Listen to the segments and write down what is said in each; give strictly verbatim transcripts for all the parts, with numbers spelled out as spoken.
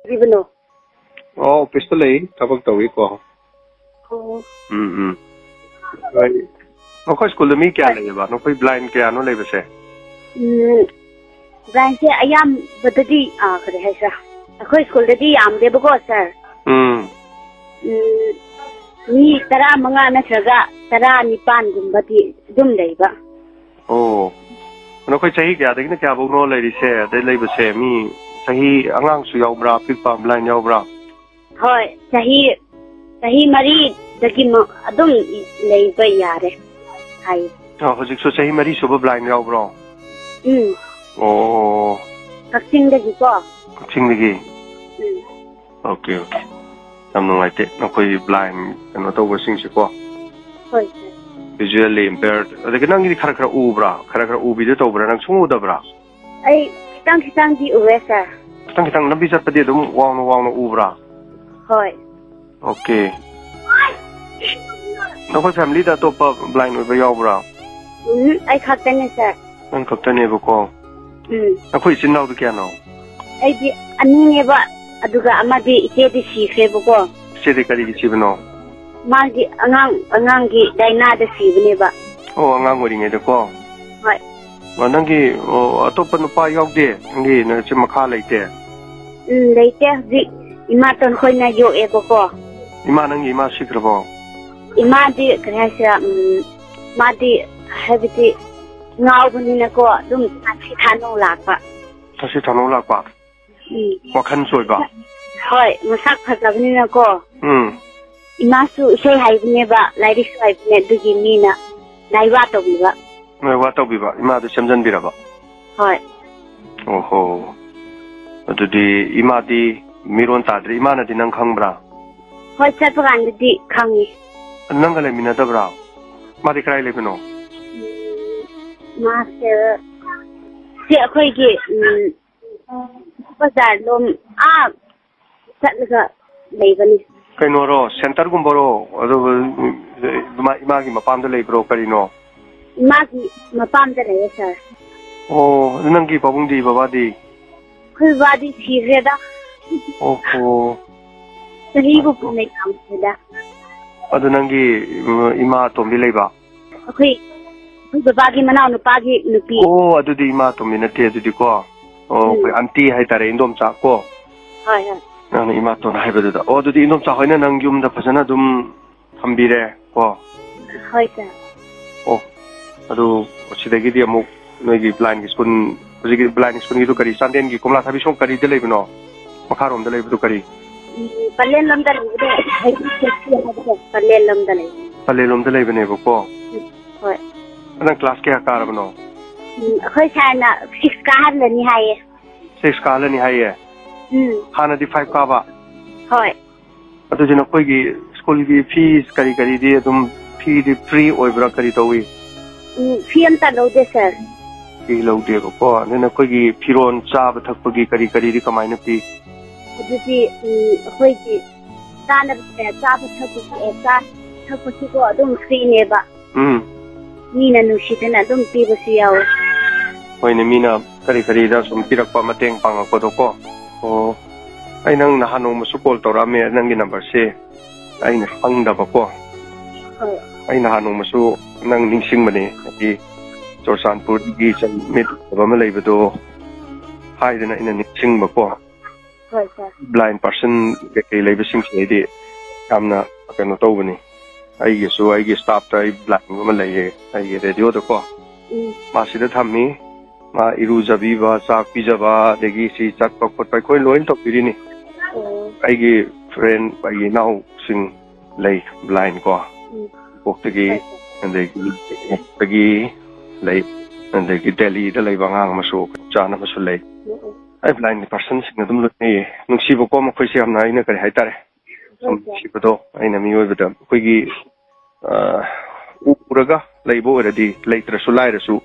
ꯂꯩꯕꯅꯣ? ꯑꯣ, ꯑꯣꯐꯤꯁꯇ ꯂꯩ, ꯊꯕꯛ ꯇꯧꯔꯤꯀꯣ꯫ ꯑꯣ꯫ ꯎꯝ, ꯎꯝ꯫ ꯍꯣꯏ꯫ ꯅꯈꯣꯏ ꯁ꯭ꯀꯨꯜꯗ ꯃꯤ ꯀꯌꯥ ꯍꯣꯏ꯫ ꯂꯩꯌꯦꯕ? ꯅꯈꯣꯏ ꯕ꯭ꯂꯥꯏꯟ ꯀꯌꯥꯅꯣ ꯂꯩꯕꯁꯦ? ꯎꯝ, ꯕ꯭ꯂꯥꯏꯟꯁꯦ ꯑꯌꯥꯝꯕꯗꯗꯤ, ꯑꯥ, ꯀꯔꯤ ꯍꯥꯏꯁꯤꯔꯥ, ꯑꯩꯈꯣꯏ ꯁ꯭ꯀꯨꯜꯗꯗꯤ ꯌꯥꯝꯗꯦꯕꯀꯣ, ꯁꯥꯔ꯫ ꯎꯝ꯫ ꯎꯝ, ꯃꯤ ꯇꯔꯥꯃꯉꯥ ꯅꯠꯇ꯭ꯔꯒ ꯇꯔꯥꯅꯤꯄꯥꯟꯒꯨꯝꯕꯗꯤ ꯑꯗꯨꯝ ꯂꯩꯕ꯫ ꯑꯣ꯫ ꯅꯈꯣꯏ ꯆꯍꯤ ꯀꯌꯥꯗꯒꯤꯅ ꯀꯌꯥꯐꯧꯅꯣ ꯂꯩꯔꯤꯁꯦ? ꯑꯗꯩ ꯂꯩꯕꯁꯦ ꯃꯤ ꯆꯍꯤ ꯑꯉꯥꯡꯁꯨ ꯌꯥꯎꯕ꯭ꯔꯥ? ꯑꯄꯤꯛꯄ ꯕ꯭ꯂꯥꯏꯟ ꯌꯥꯎꯕ꯭ꯔꯥ? ꯍꯣꯏ, ꯆꯍꯤ, ꯆꯍꯤ ꯃꯔꯤꯗꯒꯤ ꯃ-, ꯑꯗꯨꯝ ꯂꯩꯕ ꯌꯥꯔꯦ ꯍꯥꯏꯌꯦ꯫ ꯑ, ꯍꯧꯖꯤꯛꯁꯨ ꯆꯍꯤ ꯃꯔꯤ ꯁꯨꯕ ꯕ꯭ꯂꯥꯏꯟ ꯌꯥꯎꯕ꯭ꯔꯣ? ꯎꯝ꯫ ꯑꯣ꯫ ꯀꯛꯆꯤꯡꯗꯒꯤꯀꯣ꯫ ꯀꯛꯆꯤꯡꯗꯒꯤ? ꯎꯝ꯫ Okay, okay. ꯌꯥꯝ ꯅꯨꯡꯉꯥꯏꯇꯦ, ꯅꯈꯣꯏ ꯕ꯭ꯂꯥꯏꯟ ꯀꯩꯅꯣ ꯇꯧꯕꯁꯤꯡꯁꯦꯀꯣ꯫ ꯍꯣꯏ, ꯁꯥꯔ꯫ Visually impaired꯫ ꯑꯗꯒꯤ ꯅꯪꯒꯤꯗꯤ ꯈꯔ ꯈꯔ ꯎꯕ꯭ꯔꯥ? ꯈꯔ ꯈꯔ ꯎꯕꯤꯗꯣ ꯇꯧꯕ꯭ꯔꯥ? ꯅꯪ ꯁꯨꯡ ꯎꯗꯕ꯭ꯔꯥ? ꯑꯩ ꯈꯤꯇꯪ ꯈꯤꯇꯪꯗꯤ ꯎꯋꯦ, ꯁꯥꯔ꯫ ꯈꯤꯇꯪ ꯈꯤꯇꯪ ꯂꯝꯕꯤ ꯆꯠꯄꯗꯤ ꯑꯗꯨꯝ ꯋꯥꯡꯅ ꯋꯥꯡꯅ ꯎꯕ꯭ꯔꯥ? ꯍꯣꯏ꯫ ꯑꯣꯀꯦ꯫ ꯅꯈꯣꯏ ꯐꯦꯃꯤꯂꯤꯗ ꯑꯇꯣꯞꯄ ꯕ꯭ꯂꯥꯏꯟ ꯑꯣꯏꯕ ꯌꯥꯎꯕ꯭ꯔꯥ? ꯎꯝ, ꯑꯩ ꯈꯛꯇꯅꯦ, ꯁꯥꯔ꯫ ꯅꯪ ꯈꯛꯇꯅꯦꯕꯀꯣ? ꯎꯝ꯫ ꯅꯈꯣꯏ ꯏꯆꯤꯟ ꯏꯅꯥꯎꯗꯤ ꯀꯌꯥꯅꯣ? ꯑꯩꯗꯤ ꯑꯅꯤꯅꯦꯕ, ꯑꯗꯨꯒ ꯑꯃꯗꯤ ꯏꯆꯦꯗꯤ ꯁꯤꯈ꯭ꯔꯦꯕꯀꯣ꯫ ꯏꯆꯦꯗꯤ ꯀꯔꯤꯒꯤ ꯁꯤꯕꯅꯣ? ꯃꯥꯒꯤ ꯑꯉꯥꯡ, ꯑꯉꯥꯡꯒꯤ ꯂꯥꯏꯅꯥꯗ ꯁꯤꯕꯅꯦꯕ꯫ ꯑꯣ, ꯑꯉꯥꯡ ꯑꯣꯏꯔꯤꯉꯩꯗꯀꯣ? ꯍꯣꯏ꯫ ꯑꯣ, ꯅꯪꯒꯤ, ꯑꯣ, ꯑꯇꯣꯞꯄ ꯅꯨꯄꯥ ꯌꯥꯎꯗꯦ? ꯅꯪꯒꯤ ꯅꯆꯤꯟ ꯃꯈꯥ ꯂꯩꯇꯦ? ꯎꯝ, ꯂꯩꯇꯦ꯫ ꯍꯧꯖꯤꯛ ꯏꯃꯥꯇꯣꯟ ꯈꯣꯏꯅ ꯌꯣꯛꯑꯦꯕꯀꯣ꯫ ꯏꯃꯥ, ꯅꯪꯒꯤ ꯏꯃꯥ ꯁꯤꯈ꯭ꯔꯕꯣ? ꯏꯃꯥꯗꯤ ꯀꯔꯤ ꯍꯥꯏꯁꯤꯔꯥ, ꯎꯝ, ꯃꯥꯗꯤ ꯍꯥꯏꯕꯗꯤ ꯉꯥꯎꯕꯅꯤꯅꯀꯣ, ꯑꯗꯨꯝ ꯊꯥꯁꯤ ꯊꯥꯅꯧ ꯂꯥꯛꯄ꯫ ꯊꯥꯁꯤ ꯊꯥꯅꯧ ꯂꯥꯛꯄ? ꯎꯝ꯫ ꯋꯥꯈꯜ ꯆꯣꯏꯕ? ꯍꯣꯏ, ꯃꯁꯛ ꯐꯖꯕꯅꯤꯅꯀꯣ꯫ ꯎꯝ꯫ ꯏꯃꯥꯁꯨ ꯏꯁꯩ ꯍꯩꯕꯅꯦꯕ, ꯂꯥꯏꯔꯤꯛꯁꯨ ꯍꯩꯕꯅꯦ, ꯑꯗꯨꯒꯤ ꯃꯤꯅ ꯂꯥꯏꯋꯥ ꯇꯧꯕꯤꯕ꯫ ꯂꯥꯏꯋꯥ ꯇꯧꯕꯤꯕ, ꯏꯃꯥꯗꯨ ꯁꯦꯝꯖꯟꯕꯤꯔꯕ? ꯍꯣꯏ꯫ ꯑꯣꯍꯣ꯫ ꯑꯗꯨꯗꯤ ꯏꯃꯥꯗꯤ ꯃꯤꯔꯣꯟ ꯇꯥꯗ꯭ꯔꯤ, ꯏꯃꯥꯅꯗꯤ ꯅꯪ ꯈꯪꯕ꯭ꯔꯥ? ꯍꯣꯏ, ꯆꯠꯄ ꯀꯥꯟꯗꯗꯤ ꯈꯪꯉꯤ꯫ ꯅꯪꯒ ꯂꯩꯃꯤꯟꯅꯗꯕ꯭ꯔꯥ? ꯃꯥꯗꯤ ꯀꯗꯥꯏ ꯂꯩꯕꯅꯣ? ꯎꯝ, ꯃꯥꯁꯦ ꯁꯤ ꯑꯩꯈꯣꯏꯒꯤ, ꯎꯝ, ꯕꯖꯥꯔ ꯂꯣꯝ ꯑꯥ ꯆꯠꯂꯒ ꯂꯩꯕꯅꯤ꯫ ꯀꯩꯅꯣꯔꯣ, ꯁꯦꯟꯇꯔꯒꯨꯝꯕꯔꯣ? ꯑꯗꯨꯒ, ꯏꯃꯥ-, ꯏꯃꯥꯒꯤ ꯃꯄꯥꯝꯗ ꯂꯩꯕ꯭ꯔꯣ, ꯀꯔꯤꯅꯣ? ꯏꯃꯥꯒꯤ ꯃꯄꯥꯝꯗ ꯂꯩꯌꯦ, ꯁꯥꯔ꯫ ꯑꯣ, ꯑꯗꯨ ꯅꯪꯒꯤ ꯄꯥꯕꯨꯡꯗꯤ, ꯕꯕꯥꯗꯤ? ꯑꯩꯈꯣꯏ ꯕꯕꯥꯗꯤ ꯁꯤꯈ꯭ꯔꯦꯗ꯫ ꯑꯣꯍꯣ꯫ ꯆꯍꯤꯕꯨ ꯀꯨꯟꯅ ꯌꯥꯝꯗ꯭ꯔꯤꯗ꯫ ꯑꯗꯨ ꯅꯪꯒꯤ, ꯎꯝ, ꯏꯃꯥ ꯑꯇꯣꯝꯕꯤ ꯂꯩꯕ? ꯑꯩꯈꯣꯏ, ꯑꯩꯈꯣꯏ ꯕꯕꯥꯒꯤ ꯃꯅꯥꯎ ꯅꯨꯄꯥꯒꯤ ꯅꯨꯄꯤ꯫ ꯑꯣ, ꯑꯗꯨꯗꯤ ꯏꯃꯥ ꯑꯇꯣꯝꯕꯤ ꯅꯠꯇꯦ ꯑꯗꯨꯗꯤ ꯀꯣ꯫ ꯑꯣ, ꯎꯝ꯫ ꯑꯩꯈꯣꯏ ꯑꯟꯇꯤ ꯍꯥꯏꯇꯥꯔꯦ, ꯏꯟꯗꯣꯝꯆꯥ ꯀꯣ꯫ ꯍꯣꯏ, ꯍꯣꯏ꯫ ꯅꯪꯅ ꯏꯃꯥꯇꯣꯟ ꯍꯥꯏꯕꯗꯨꯗ꯫ ꯑꯣ, ꯑꯗꯨꯗꯤ ꯏꯟꯗꯣꯝꯆꯥ ꯍꯣꯏꯅ ꯅꯪ ꯌꯨꯝꯗ ꯐꯖꯅ ꯑꯗꯨꯝ ꯊꯝꯕꯤꯔꯦ ꯀꯣ? ꯍꯣꯏ, ꯁꯥꯔ꯫ ꯑꯣ, ꯑꯗꯨ ꯁꯤꯗꯒꯤꯗꯤ ꯑꯃꯨꯛ ꯅꯣꯏꯒꯤ blind school, ꯍꯧꯖꯤꯛꯀꯤ blind schoolꯒꯤꯗꯨ ꯀꯔꯤ, ꯆꯥꯟꯗꯦꯜꯒꯤ ꯀꯣꯝꯂꯥꯊꯥꯕꯤ ꯁꯣꯝ ꯀꯔꯤꯗ ꯂꯩꯕꯅꯣ? ꯃꯈꯥꯔꯣꯝꯗ ꯂꯩꯕꯗꯨ ꯀꯔꯤ? ꯎꯝ, ꯄꯂꯦꯟ ꯂꯣꯝꯗ ꯂꯩꯕꯗꯣ, ꯍꯥꯏꯗꯤ ꯁꯦꯛꯁꯤ ꯍꯥꯏꯕꯗꯣ, ꯄꯂꯦꯟ ꯂꯣꯝꯗ ꯂꯩ꯫ ꯄꯂꯦꯟ ꯂꯣꯝꯗ ꯂꯩꯕꯅꯦꯕꯀꯣ? ꯎꯝ, ꯍꯣꯏ꯫ ꯅꯪ class ꯀꯌꯥ ꯀꯥꯔꯕꯅꯣ? ꯎꯝ, ꯑꯩꯈꯣꯏ ꯁꯥꯔꯅ six ꯀꯥꯍꯜꯂꯅꯤ ꯍꯥꯏꯌꯦ꯫ Six ꯀꯥꯍꯜꯂꯅꯤ ꯍꯥꯏꯌꯦ? ꯎꯝ꯫ ꯍꯥꯟꯅꯗꯤ five ꯀꯥꯕ? ꯍꯣꯏ꯫ ꯑꯗꯨꯗꯤ ꯅꯈꯣꯏꯒꯤ schoolꯒꯤ fees ꯀꯔꯤ ꯀꯔꯤꯗꯤ ꯑꯗꯨꯝ, feeꯗꯤ free ꯑꯣꯏꯕ꯭ꯔꯥ, ꯀꯔꯤ ꯇꯧꯏ? ꯎꯝ, fee ꯑꯝꯇ ꯂꯧꯗꯦ, ꯁꯥꯔ꯫ Fee ꯂꯧꯗꯦꯕꯀꯣ꯫ ꯑꯗꯨ ꯅꯈꯣꯏꯒꯤ ꯐꯤꯔꯣꯟ, ꯆꯥꯕ ꯊꯛꯄꯒꯤ ꯀꯔꯤ ꯀꯔꯤꯗꯤ ꯀꯃꯥꯏꯅ ꯄꯤ? ꯑꯗꯨꯗꯤ, ꯎꯝ, ꯑꯩꯈꯣꯏꯒꯤ ꯆꯥꯅꯕ, ꯑꯦ, ꯆꯥꯕ ꯊꯛꯄꯁꯨ, ꯑꯦ, ꯆꯥ ꯊꯛꯄꯁꯨꯀꯣ ꯑꯗꯨꯝ freeꯅꯦꯕ꯫ ꯎꯝ꯫ ꯃꯤꯅ ꯅꯨꯡꯁꯤꯗꯅ ꯑꯗꯨꯝ ꯄꯤꯕꯁꯨ ꯌꯥꯎꯋꯦ꯫ ꯍꯣꯏꯅꯦ, ꯃꯤꯅ ꯀꯔꯤ ꯀꯔꯤꯗ ꯁꯨꯝ ꯄꯤꯔꯛꯄ, ꯃꯇꯦꯡ ꯄꯥꯡꯉꯛꯄꯗꯣꯀꯣ꯫ ꯑꯣ, ꯑꯩ ꯅꯪ ꯅꯍꯥꯟ ꯅꯣꯡꯃꯁꯨ call ꯇꯧꯔꯛꯑꯝꯃꯦ, ꯅꯪꯒꯤ numberꯁꯦ ꯑꯩꯅ ꯈꯪꯗꯕꯀꯣ꯫ ꯍꯣꯏ꯫ ꯑꯩ ꯅꯍꯥꯟ ꯅꯣꯡꯃꯁꯨ ꯅꯪ ꯅꯤꯡꯁꯤꯡꯕꯅꯦ, ꯍꯥꯏꯗꯤ ꯆꯨꯔꯆꯥꯟꯄꯨꯔꯗꯒꯤ ꯃꯤꯠ ꯎꯗꯕ ꯑꯃ ꯂꯩꯕꯗꯣ ꯍꯥꯏꯗꯅ ꯑꯩꯅ ꯅꯤꯡꯁꯤꯡꯕꯀꯣ꯫ ꯍꯣꯏ, ꯁꯥꯔ꯫ Blind person ꯀꯩꯀꯩ ꯂꯩꯕꯁꯤꯡꯁꯦ ꯑꯩꯗꯤ ꯌꯥꯝꯅ ꯀꯩꯅꯣ ꯇꯧꯕꯅꯤ꯫ ꯑꯩꯒꯤꯁꯨ, ꯑꯩꯒꯤ staffꯇ ꯑꯩ blind ꯑꯃ ꯂꯩꯌꯦ, ꯑꯩꯒꯤ radioꯗꯀꯣ꯫ ꯎꯝ꯫ ꯃꯥ ꯁꯤꯗ ꯊꯝꯃꯤ꯫ ꯃꯥ ꯏꯔꯨꯖꯕꯤꯕ, ꯆꯥꯛ ꯄꯤꯖꯕ, ꯑꯗꯒꯤ ꯁꯤ ꯆꯠꯄ ꯈꯣꯠꯄ ꯑꯩꯈꯣꯏ ꯂꯣꯏꯅ ꯇꯧꯕꯤꯔꯤꯅꯤ꯫ ꯑꯣ꯫ ꯑꯩꯒꯤ friend, ꯑꯩꯒꯤ ꯏꯅꯥꯎꯁꯤꯡ ꯂꯩ, blind ꯀꯣ꯫ ꯎꯝ꯫ ꯀꯣꯛꯇꯒꯤ, ꯍꯣꯏ, ꯁꯥꯔ꯫ ꯑꯗꯒꯤ ꯀꯣꯛꯇꯒꯤ ꯂꯩ, ꯑꯗꯒꯤ ꯗꯦꯜꯂꯤꯗ ꯂꯩꯕ ꯑꯉꯥꯡ ꯑꯃꯁꯨ, ꯆꯥꯅꯕꯁꯨ ꯂꯩ꯫ ꯎꯝ, ꯎꯝ꯫ ꯑꯩ blind personꯁꯤꯡ ꯑꯗꯨꯝ ꯂꯣꯏꯅꯩꯌꯦ꯫ ꯅꯨꯡꯁꯤꯕꯀꯣ ꯃꯈꯣꯏꯁꯦ ꯌꯥꯝꯅ, ꯑꯩꯅ ꯀꯔꯤ ꯍꯥꯏꯇꯥꯔꯦ, ꯁꯨꯝ ꯍꯣꯏ, ꯁꯥꯔ꯫ ꯅꯨꯡꯁꯤꯕꯗꯣ ꯑꯩꯅ ꯃꯤꯑꯣꯏꯕꯗ ꯑꯩꯈꯣꯏꯒꯤ, ꯑ, ꯎꯔꯒ ꯂꯩꯕ ꯑꯣꯏꯔꯗꯤ, ꯂꯩꯇ꯭ꯔꯁꯨ ꯂꯥꯏꯔꯁꯨ,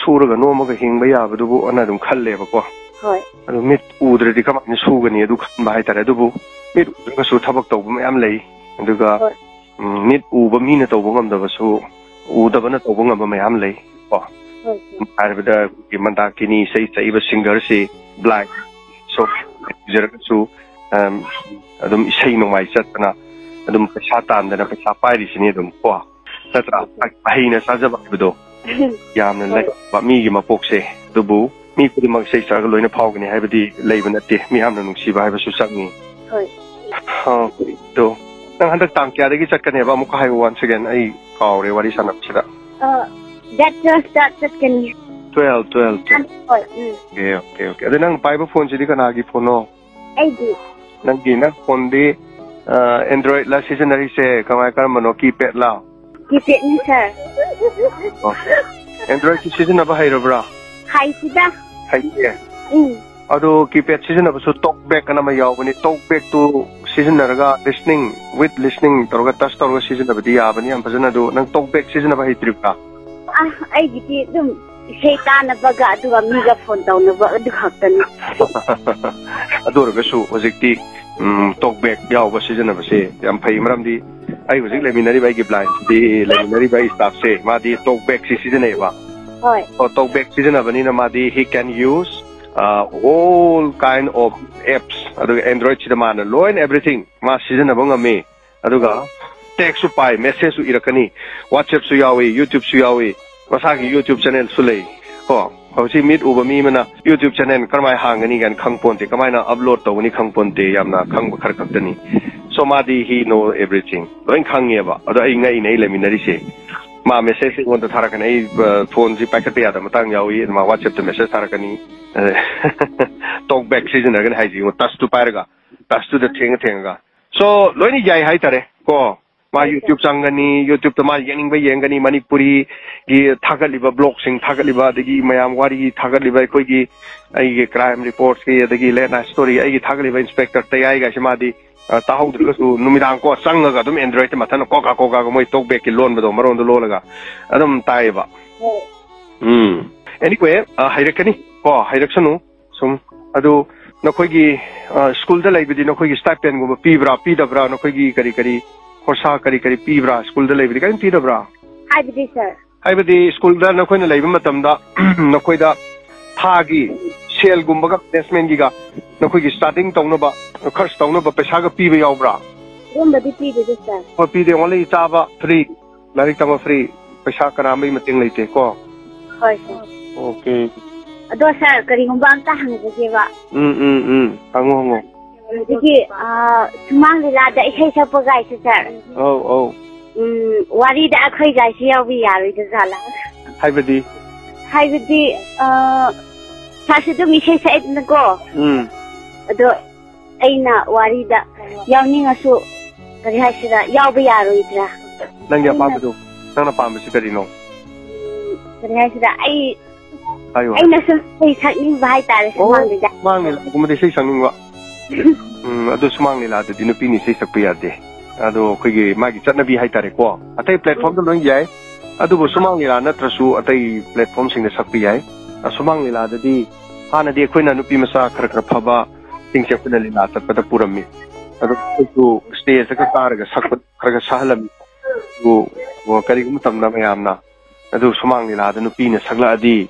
ꯁꯨꯔꯒ ꯅꯣꯝꯃꯒ ꯍꯤꯡꯕ ꯌꯥꯕꯗꯨꯕꯨ ꯑꯅ ꯑꯗꯨꯝ ꯈꯜꯂꯦꯕꯀꯣ꯫ ꯍꯣꯏ꯫ ꯑꯗꯨ ꯃꯤꯠ ꯎꯗ꯭ꯔꯗꯤ ꯀꯃꯥꯏꯅ ꯁꯨꯒꯅꯤ ꯑꯗꯨ ꯈꯟꯕ ꯍꯥꯏꯇꯥꯔꯦ꯫ ꯑꯗꯨꯕꯨ ꯃꯤꯠ ꯎꯗ꯭ꯔꯒꯁꯨ ꯊꯕꯛ ꯇꯧꯕ ꯃꯌꯥꯝ ꯂꯩ꯫ ꯑꯗꯨꯒ, ꯍꯣꯏ꯫ ꯎꯝ, ꯃꯤꯠ ꯎꯕ ꯃꯤꯅ ꯇꯧꯕ ꯉꯝꯗꯕꯁꯨ ꯎꯗꯕꯅ ꯇꯧꯕ ꯉꯝꯕ ꯃꯌꯥꯝ ꯂꯩ ꯀꯣ꯫ ꯍꯣꯏ, ꯁꯥꯔ꯫ ꯍꯥꯏꯔꯕꯗ ꯑꯩꯈꯣꯏꯒꯤ ꯃꯟꯗꯥꯀꯤꯅꯤ ꯏꯁꯩ ꯁꯛꯏꯕ singerꯁꯤ blind꯫ So, ꯇꯧꯖꯔꯒꯁꯨ, ꯑꯝ, ꯑꯗꯨꯝ ꯏꯁꯩ ꯅꯣꯡꯃꯥꯏ ꯆꯠꯇꯅ ꯑꯗꯨꯝ ꯄꯩꯁꯥ ꯇꯥꯟꯗꯅ ꯄꯩꯁꯥ ꯄꯥꯏꯔꯤꯁꯤꯅꯤ ꯑꯗꯨꯝ ꯀꯣ, ꯅꯠꯇ꯭ꯔꯥ? ꯍꯩꯅ ꯆꯥꯖꯕ ꯍꯥꯏꯕꯗꯣ ꯌꯥꯝꯅ ꯍꯣꯏ꯫ ꯂꯩꯕ ꯃꯤꯒꯤ ꯃꯄꯣꯛꯁꯦ꯫ ꯑꯗꯨꯕꯨ ꯃꯤ ꯈꯨꯗꯤꯡꯃꯛ ꯏꯁꯩ ꯁꯛꯑꯒ ꯂꯣꯏꯅ ꯐꯥꯎꯒꯅꯤ ꯍꯥꯏꯕꯗꯤ ꯂꯩꯕ ꯅꯠꯇꯦ꯫ ꯃꯤꯌꯥꯝꯅ ꯅꯨꯡꯁꯤꯕ ꯍꯥꯏꯕꯁꯨ ꯆꯪꯉꯤ꯫ ꯍꯣꯏ꯫ ꯑ, ꯑꯗꯣ ꯅꯪ ꯍꯟꯗꯛ ꯇꯥꯡ ꯀꯌꯥꯗꯒꯤ ꯆꯠꯀꯅꯦꯕ? ꯑꯃꯨꯛꯀ ꯍꯥꯏꯕ once again, ꯑꯩ ꯀꯥꯎꯔꯦ ꯋꯥꯔꯤ ꯁꯥꯟꯅꯕꯁꯤꯗ꯫ ꯑ, date twelve ꯇ ꯆꯠꯀꯅꯤ꯫ Twelve, twelve, twelve. ꯍꯣꯏ, ꯎꯝ꯫ Okay, okay, okay. ꯑꯗꯣ ꯅꯪ ꯄꯥꯏꯕ ꯐꯣꯟꯁꯤꯗꯤ ꯀꯅꯥꯒꯤ ꯐꯣꯟꯅꯣ? ꯑꯩꯒꯤ꯫ ꯅꯪꯒꯤ, ꯅꯪ ꯐꯣꯟꯗꯤ, ꯑ, Android ꯂ ꯁꯤꯖꯤꯟꯅꯔꯤꯁꯦ? ꯀꯃꯥꯏ, ꯀꯔꯝꯕꯅꯣ? Keypad ꯂ? Keypad ꯅꯤ, sir꯫ ꯑꯣ꯫ Android ꯁꯤ ꯁꯤꯖꯤꯟꯅꯕ ꯍꯩꯔꯕ꯭ꯔꯥ? ꯍꯩꯇꯦꯗ꯫ ꯍꯩꯇꯦ? ꯎꯝ꯫ ꯑꯗꯣ keypad ꯁꯤꯖꯤꯟꯅꯕꯁꯨ talk back ꯑꯅ ꯑꯃ ꯌꯥꯎꯕꯅꯤ꯫ Talk back ꯇꯨ ꯁꯤꯖꯤꯟꯅꯔꯒ listening, with listening ꯇꯧꯔꯒ, touch ꯇꯧꯔꯒ ꯁꯤꯖꯤꯟꯅꯕꯗꯤ ꯌꯥꯕꯅꯤ ꯌꯥꯝ ꯐꯖꯅ꯫ ꯑꯗꯣ ꯅꯪ talk back ꯁꯤꯖꯤꯟꯅꯕ ꯍꯩꯇ꯭ꯔꯤꯕ꯭ꯔꯥ? ꯑ, ꯑꯩꯒꯤꯗꯤ ꯑꯗꯨꯝ ꯏꯁꯩ ꯇꯥꯅꯕꯒ ꯑꯗꯨꯒ ꯃꯤꯒ phone ꯇꯧꯅꯕ ꯑꯗꯨ ꯈꯛꯇꯅꯤ꯫ ꯑꯗꯨ ꯑꯣꯏꯔꯒꯁꯨ ꯍꯧꯖꯤꯛꯇꯤ, ꯎꯝ, talk back ꯌꯥꯎꯕ ꯁꯤꯖꯤꯟꯅꯕꯁꯦ ꯌꯥꯝ ꯐꯩ, ꯃꯔꯝꯗꯤ ꯑꯩ ꯍꯧꯖꯤꯛ ꯂꯩꯃꯤꯟꯅꯔꯤꯕ ꯑꯩꯒꯤ blindꯁꯤꯗꯤ, ꯂꯩꯃꯤꯟꯅꯔꯤꯕ ꯑꯩ staffꯁꯦ, ꯃꯥꯗꯤ talk backꯁꯤ ꯁꯤꯖꯤꯟꯅꯩꯌꯦꯕ꯫ ꯍꯣꯏ꯫ ꯑꯣ, talk back ꯁꯤꯖꯤꯟꯅꯕꯅꯤꯅ ꯃꯥꯗꯤ he can use, uh, all kind of apps꯫ ꯑꯗꯨꯒ Androidꯁꯤꯗ ꯃꯥꯅ ꯂꯣꯏꯅ everything ꯃꯥ ꯁꯤꯖꯤꯟꯅꯕ ꯉꯝꯃꯤ꯫ ꯑꯗꯨꯒ textꯁꯨ ꯄꯥꯏ, messageꯁꯨ ꯏꯔꯛꯀꯅꯤ, WhatsAppꯁꯨ ꯌꯥꯎꯏ, YouTubeꯁꯨ ꯌꯥꯎꯏ, ꯃꯁꯥꯒꯤ YouTube channelꯁꯨ ꯂꯩ꯫ ꯀꯣ, ꯍꯧꯖꯤꯛ ꯃꯤꯠ ꯎꯕ ꯃꯤ ꯑꯃꯅ YouTube channel ꯀꯔꯝꯍꯥꯏꯅ ꯍꯥꯡꯒꯅꯤ ꯀꯥꯏꯅ ꯈꯪ ꯄꯣꯟꯇꯦ, ꯀꯃꯥꯏꯅ upload ꯇꯧꯒꯅꯤ ꯈꯪ ꯄꯣꯟꯇꯦ, ꯌꯥꯝꯅ ꯈꯪꯕ ꯈꯔ ꯈꯛꯇꯅꯤ꯫ So ꯃꯥꯗꯤ he know everything, ꯂꯣꯏ ꯈꯪꯉꯦꯕ꯫ ꯑꯗꯣ ꯑꯩ ꯉꯛꯏꯅꯦ, ꯑꯩ ꯂꯩꯃꯤꯟꯅꯔꯤꯁꯦ꯫ ꯃꯥ message ꯑꯩꯉꯣꯟꯗ ꯊꯥꯔꯛꯀꯅꯤ, ꯑꯩ, ꯑ, phoneꯁꯤ ꯄꯥꯏꯈꯠꯄ ꯌꯥꯗꯕ ꯃꯇꯥꯡ ꯌꯥꯎꯏ, ꯑꯗꯨ ꯃꯥ WhatsAppꯇ message ꯊꯥꯔꯛꯀꯅꯤ꯫ ꯑ, talk back ꯁꯤꯖꯤꯟꯅꯔꯒꯅꯤ ꯍꯥꯏꯁꯤ, ꯌꯦꯡꯉꯣ, touchꯇꯨ ꯄꯥꯏꯔꯒ, touchꯇꯨꯗ ꯊꯦꯡꯉ ꯊꯦꯡꯉꯒ꯫ So ꯂꯣꯏꯅ ꯌꯥꯏ ꯍꯥꯏꯇꯥꯔꯦ ꯀꯣ꯫ ꯃꯥ ꯍꯣꯏ, sir꯫ YouTube ꯆꯪꯒꯅꯤ, YouTubeꯇ ꯃꯥ ꯌꯦꯡꯅꯤꯡꯕ ꯌꯦꯡꯒꯅꯤ, ꯃꯅꯤꯄꯨꯔꯤꯒꯤ ꯊꯥꯒꯠꯂꯤꯕ blogꯁꯤꯡ ꯊꯥꯒꯠꯂꯤꯕ, ꯑꯗꯒꯤ ꯃꯌꯥꯝ ꯋꯥꯔꯤ ꯊꯥꯒꯠꯂꯤꯕ, ꯑꯩꯈꯣꯏꯒꯤ, ꯑꯩꯒꯤ crime reportsꯀꯤ, ꯑꯗꯒꯤ late night story ꯑꯩꯒꯤ ꯊꯥꯒꯠꯂꯤꯕ inspector ꯇꯌꯥꯏꯒꯥꯏꯁꯦ ꯃꯥꯗꯤ, ꯑ, ꯇꯥꯍꯧꯗ꯭ꯔꯒꯁꯨ ꯅꯨꯃꯤꯗꯥꯡ ꯀꯣ ꯆꯪꯉꯒ ꯑꯗꯨꯝ Androidꯇ ꯃꯊꯟꯇ ꯀꯣꯀꯥ ꯀꯣꯀꯥꯒ ꯃꯣꯏ talk backꯀꯤ ꯂꯣꯟꯕꯗꯣ ꯃꯔꯣꯟꯗꯣ ꯂꯣꯜꯂꯒ ꯑꯗꯨꯝ ꯇꯥꯏꯌꯦꯕ꯫ ꯍꯣꯏ꯫ ꯎꯝ꯫ Anyway, ꯑ, ꯍꯩꯔꯛꯀꯅꯤ ꯀꯣ, ꯍꯩꯔꯛꯁꯅꯨ꯫ ꯁꯨꯝ, ꯑꯗꯨ ꯅꯈꯣꯏꯒꯤ, ꯑ, ꯁ꯭ꯀꯨꯜꯗ ꯂꯩꯕꯗꯤ ꯅꯈꯣꯏꯒꯤ stipendꯒꯨꯝꯕ ꯄꯤꯕ꯭ꯔꯥ, ꯄꯤꯗꯕ꯭ꯔꯥ? ꯅꯈꯣꯏꯒꯤ ꯀꯔꯤ ꯀꯔꯤ ꯈꯣꯔꯁꯥ ꯀꯔꯤ ꯀꯔꯤ ꯄꯤꯕ꯭ꯔꯥ? ꯁ꯭ꯀꯨꯜꯗ ꯂꯩꯕꯗꯤ ꯀꯔꯤꯝ ꯄꯤꯗꯕ꯭ꯔꯥ? ꯍꯥꯏꯕꯗꯤ, sir? ꯍꯥꯏꯕꯗꯤ ꯁ꯭ꯀꯨꯜꯗ ꯅꯈꯣꯏꯅ ꯂꯩꯕ ꯃꯇꯝꯗ ꯅꯈꯣꯏꯗ ꯊꯥꯒꯤ ꯁꯦꯜꯒꯨꯝꯕꯒ ꯄ꯭ꯂꯦꯁꯃꯦꯟꯒꯤꯒ ꯅꯈꯣꯏꯒꯤ ꯁ꯭ꯇꯥꯔꯇꯤꯡ ꯇꯧꯅꯕ, ꯈꯔꯁ ꯇꯧꯅꯕ ꯄꯩꯁꯥꯒ ꯄꯤꯕ ꯌꯥꯎꯕ꯭ꯔꯥ? ꯑꯗꯨꯝꯕꯗꯤ ꯄꯤꯗꯦꯗ ꯁꯥꯔ꯫ ꯍꯣꯏ, ꯄꯤꯗꯦ꯫ ꯑꯣꯡꯂꯤ ꯆꯥꯕ ꯐ꯭ꯔꯤ, ꯂꯥꯏꯔꯤꯛ ꯇꯝꯕ ꯐ꯭ꯔꯤ, ꯄꯩꯁꯥ ꯀꯅꯥꯝꯒꯤ ꯃꯇꯦꯡ ꯂꯩꯇꯦ ꯀꯣ? ꯍꯣꯏ ꯁꯥꯔ꯫ ꯑꯣꯀꯦ꯫ ꯑꯗꯣ ꯁꯥꯔ, ꯀꯔꯤꯒꯨꯝꯕ ꯑꯝꯇ ꯍꯪꯖꯒꯦꯕ꯫ ꯎꯝ ꯎꯝ ꯎꯝ, ꯍꯪꯉꯣ ꯍꯪꯉꯣ꯫ ꯍꯧꯖꯤꯛꯀꯤ ꯑꯥ, ꯁꯨꯃꯥꯡ ꯂꯤꯂꯥꯗ ꯏꯁꯩ ꯁꯛꯄ ꯒꯥꯏꯁꯦ ꯁꯥꯔ, ꯑꯧ ꯑꯧ꯫ ꯎꯝ, ꯋꯥꯔꯤꯗ ꯑꯩꯈꯣꯏ ꯒꯥꯏꯁꯤ ꯌꯥꯎꯕ ꯌꯥꯔꯣꯏꯗ ꯖꯥꯠꯂꯥ? ꯍꯥꯏꯕꯗꯤ? ꯍꯥꯏꯕꯗꯤ ꯑꯥ, ꯁꯥꯔꯁꯨ ꯑꯗꯨꯝ ꯏꯁꯩ ꯁꯛꯑꯦꯗꯅꯀꯣ꯫ ꯎꯝ꯫ ꯑꯗꯣ ꯑꯩꯅ ꯋꯥꯔꯤꯗ ꯌꯥꯎꯅꯤꯡꯉꯁꯨ, ꯀꯔꯤ ꯍꯥꯏꯁꯤꯔꯥ, ꯌꯥꯎꯕ ꯌꯥꯔꯣꯏꯗ꯭ꯔꯥ? ꯅꯪꯒꯤ ꯑꯩꯅ- ꯑꯄꯥꯝꯕꯗꯣ, ꯅꯪꯅ ꯄꯥꯝꯕꯁꯤ ꯀꯔꯤꯅꯣ? ꯎꯝ, ꯀꯔꯤ ꯍꯥꯏꯁꯤꯔꯥ, ꯑꯩ ꯍꯥꯏꯌꯨ꯫ ꯑꯩꯅ ꯁꯨꯝ ꯏꯁꯩ ꯁꯛꯅꯤꯡꯕ ꯍꯥꯏꯇꯥꯔꯦ ꯁꯨꯃꯥꯡꯗꯨꯗ꯫ ꯁꯨꯃꯥꯡ ꯂꯤꯂꯥꯒꯨꯝꯕꯗ ꯏꯁꯩ ꯁꯛꯅꯤꯡꯕ? ꯎꯝ, ꯑꯗꯨ ꯁꯨꯃꯥꯡ ꯂꯤꯂꯥꯗꯗꯤ ꯅꯨꯄꯤꯅ ꯏꯁꯩ ꯁꯛꯄ ꯌꯥꯗꯦ꯫ ꯑꯗꯣ ꯑꯩꯈꯣꯏꯒꯤ ꯃꯥꯒꯤ ꯆꯠꯅꯕꯤ ꯍꯥꯏꯇꯥꯔꯦꯀꯣ, ꯑꯇꯩ ꯄ꯭ꯂꯦꯠꯐꯣꯝꯗ ꯂꯣꯏ ꯌꯥꯏ꯫ ꯑꯗꯨꯕꯨ ꯁꯨꯃꯥꯡ ꯂꯤꯂꯥ ꯅꯠꯇ꯭ꯔꯁꯨ ꯑꯇꯩ ꯄ꯭ꯂꯦꯠꯐꯣꯝꯁꯤꯡꯗ ꯁꯛꯄ ꯌꯥꯏ꯫ ꯑ, ꯁꯨꯃꯥꯡ ꯂꯤꯂꯥꯗꯗꯤ ꯍꯥꯟꯅꯗꯤ ꯑꯩꯈꯣꯏꯅ ꯅꯨꯄꯤ ꯃꯆꯥ ꯈꯔ ꯈꯔ ꯐꯕ ꯁꯤꯡꯁꯦ ꯑꯩꯈꯣꯏꯅ ꯂꯤꯂꯥ ꯆꯠꯄꯗ ꯄꯨꯔꯝꯃꯤ꯫ ꯑꯗꯣ ꯑꯩꯈꯣꯏꯁꯨ ꯁ꯭ꯇꯦꯖꯇꯒ ꯀꯥꯔꯒ ꯁꯛꯄ ꯈꯔ ꯈꯔ ꯁꯥꯍꯜꯂꯝꯃꯤ꯫ ꯑꯗꯨꯕꯨ ꯀꯔꯤꯒꯨꯝꯕ ꯃꯇꯝꯗ ꯃꯌꯥꯝꯅ ꯑꯗꯨ ꯁꯨꯃꯥꯡ ꯂꯤꯂꯥꯗ ꯅꯨꯄꯤꯅ ꯁꯛꯂꯛꯑꯗꯤ,